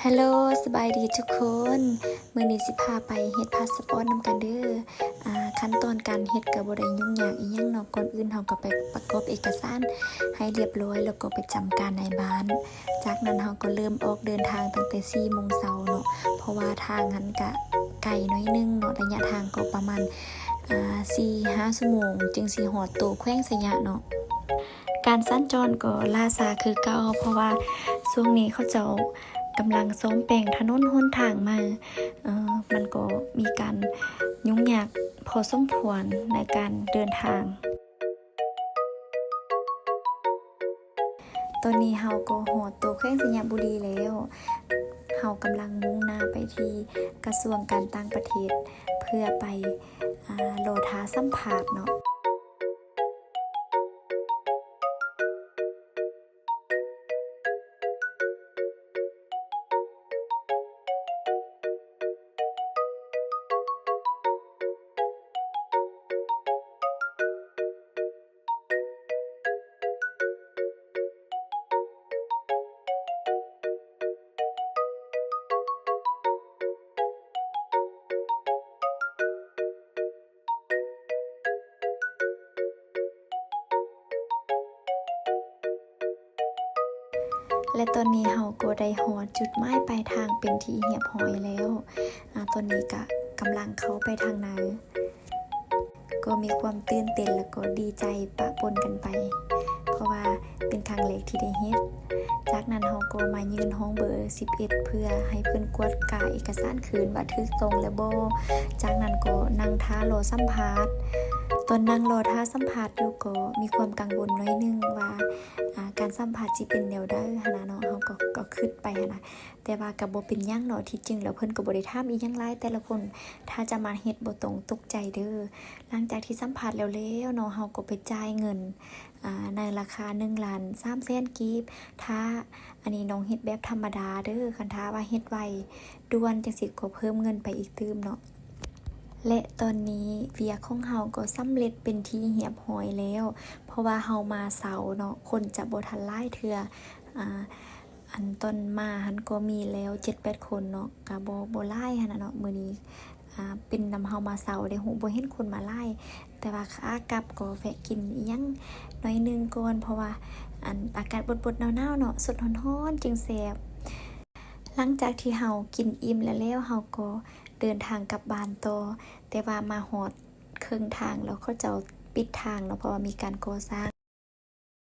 ຮາໂລ ສະບາຍດີທຸກຄົນ. ມື້ນີ້ຊິພາໄປເຮັດພາສະປອດນຳກັນເດີ. ອາ ຂັ້ນຕອນການເຮັດກໍບໍ່ໄດ້ຫຍຸ້ງຍາກອີ່ຫຍັງເນາະ. ກ່ອນອື່ນເຮົາກໍໄປປະກອບເອກະສານໃຫ້ລຽບລ້ອຍ ແລ້ວກໍໄປຈຳການນາຍບ້ານ. ຈາກນັ້ນເຮົາກໍເລີ່ມອອກເດີນທາງຕັ້ງແຕ່ສີ່ໂມງເຊົ້າເນາະ, ເພາະວ່າທາງຫັ້ນກະໄກໜ້ອຍໜຶ່ງເນາະ, ໄລຍະທາງກໍປະມານ ອາ ສີ່ຫ້າຊົ່ວໂມງຈຶ່ງຊິຮອດໂຕແຂວງໄຊຍະເນາະ. ການສັນຈອນກໍລ່າຊ້າຄືເກົ່າ, ເພາະວ່າຊ່ວງນີ້ເຂົາເຈົ້າກຳລັງສ້ອມແປງຖະໜົນຫົນທາງໃໝ່. ເອີ ມັນກໍມີການຫຍຸ້ງຍາກພໍສົມຄວນໃນການເດີນທາງ. ຕອນນີ້ເຮົາກໍຮອດຕົວແຂວງໄຊຍະບູລີແລ້ວ. ເຮົາກຳລັງມຸ່ງໜ້າໄປທີ່ກະຊວງການຕ່າງປະເທດ ເພື່ອໄປ ອາ ລໍຖ້າສຳພາດເນາະ. ແລະ ຕອນນີ້ເຮົາກໍໄດ້ຮອດຈຸດໝາຍປາຍທາງເປັນທີ່ຮຽບຮ້ອຍແລ້ວ. ອາ ຕອນນີ້ກະກຳລັງເຂົ້າໄປທາງໃນ. ກໍມີຄວາມຕື່ນເຕັ້ນ ແລ້ວກໍດີໃຈປະປົນກັນໄປ ເພາະວ່າເປັນຄັ້ງແລກທີ່ໄດ້ເຮັດ. ຈາກນັ້ນເຮົາກໍມາຍື່ນຮອງເບີສິບເອັດ ເພື່ອໃຫ້ເພິ່ນກວດກາເອກະສານຄືນວ່າຖືກຕ້ອງແລ້ວບໍ່. ຈາກນັ້ນກໍນັ່ງຖ້າລໍສຳພາດ. ຕອນນັ່ງລໍຖ້າສຳພາດຢູ່ກໍມີຄວາມກັງວົນໜ້ອຍໜຶ່ງວ່າ ອາ ການສຳພາດຊິເປັນແນວໃດຫັ້ນນະເນາະ, ເຮົາກໍ ກໍຄິດໄປຫັ້ນນະ. ແຕ່ວ່າກໍບໍ່ເປັນຫຍັງເນາະ, ທີ່ຈິງແລ້ວເພິ່ນກໍບໍ່ໄດ້ຖາມອີ່ຫຍັງຫຼາຍແຕ່ລະຄົນ. ຖ້າຈະມາເຮັດບໍ່ຕ້ອງຕົກໃຈເດີ. ຫຼັງຈາກທີ່ສຳພາດແລ້ວໆເນາະ, ເຮົາກໍໄປຈ່າຍເງິນ ອາ ໃນລາຄາໜຶ່ງລ້ານສາມແສນກີບ ຖ້າອັນນີ້ນ້ອງເຮັດແບບທຳມະດາເດີ. ຄັນຖ້າວ່າເຮັດໄວດ່ວນຈັ່ງຊີ້ກໍເພີ່ມເງິນໄປອີກຕື່ມເນາະ. ແລະ ຕອນນີ້ວຽກຂອງເຮົາກໍສຳເລັດເປັນທີ່ຮຽບຮ້ອຍແລ້ວ, ເພາະວ່າເຮົາມາເຊົ້າເນາະ, ຄົນຈະບໍ່ທັນຫຼາຍເທື່ອ. ອາ ອັນຕອນມາຫັ້ນກໍມີແລ້ວເຈັດແປດຄົນເນາະ, ກະບໍ່ ບໍ່ຫຼາຍຫັ້ນນະເນາະ. ມື້ນີ້ ອາ ເປັນນຳເຮົາມາເຊົ້າເດ້, ຮູ້ ບໍ່ເຫັນຄົນມາຫຼາຍ. ແຕ່ວ່າຂາກັບກໍແວະກິນອີ່ຫຍັງໜ້ອຍໜຶ່ງກ່ອນ, ເພາະວ່າ ອັນ ອາກາດບົດໆໜາວໆເນາະ, ສົດຮ້ອນໆຈຶ່ງແຊບ. ຫຼັງຈາກທີ່ເຮົາກິນອີ່ມແລ້ວໆ ເຮົາກໍເດີນທາງກັບບ້ານຕໍ່, ແຕ່ວ່າມາຮອດເຄິ່ງທາງແລ້ວ ເຂົາເຈົ້າປິດທາງເນາະ, ເພາະວ່າມີການກໍ່ສ້າງ.